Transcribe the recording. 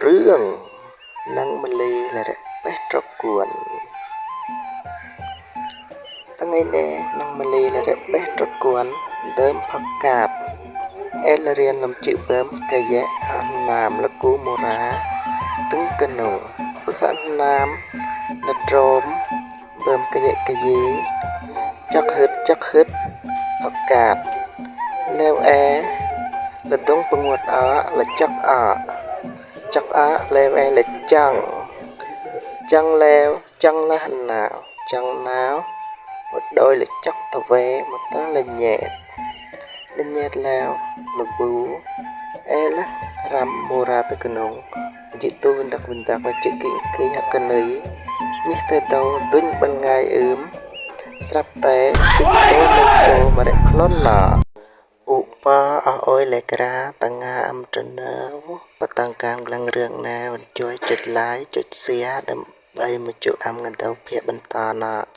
រឿងនឹងមលីលរៈបេះត្រកួនថ្ងៃនេះនឹងមលីលរៈបេះត្រកួនដើមផកាតអេលរៀនលំជិពឹមកយៈអណាមលគូមរាទឹងកណូពឹអណាមលត្រមបើមកយៈកយីចកហឹតចកហឹតផកាតលែវអែលដងពងួតអលចកអចកអលែវអែលចាំងចាំងលែវចាំងលះណាវចាំងណាវមកដោយលចកតវេមកតលញ៉ែតលញ៉ែតលែវលប៊ូអែលរំមូរាតកនងជីទូវិនតកវិនតកលជិគិគិហកណីនេះទៅតោទុញបលងាយអឺមស្រាប់តែទុកចូលនឹងចូលមរិក្លនឡឧបាអអុយលេក្រាតងាអំត្រណៅបតង្កានក្លងរឿងណាជួយចុច like ចុច share ដើម្បីមកជួបអំកន្តៅភាពបន្តណា។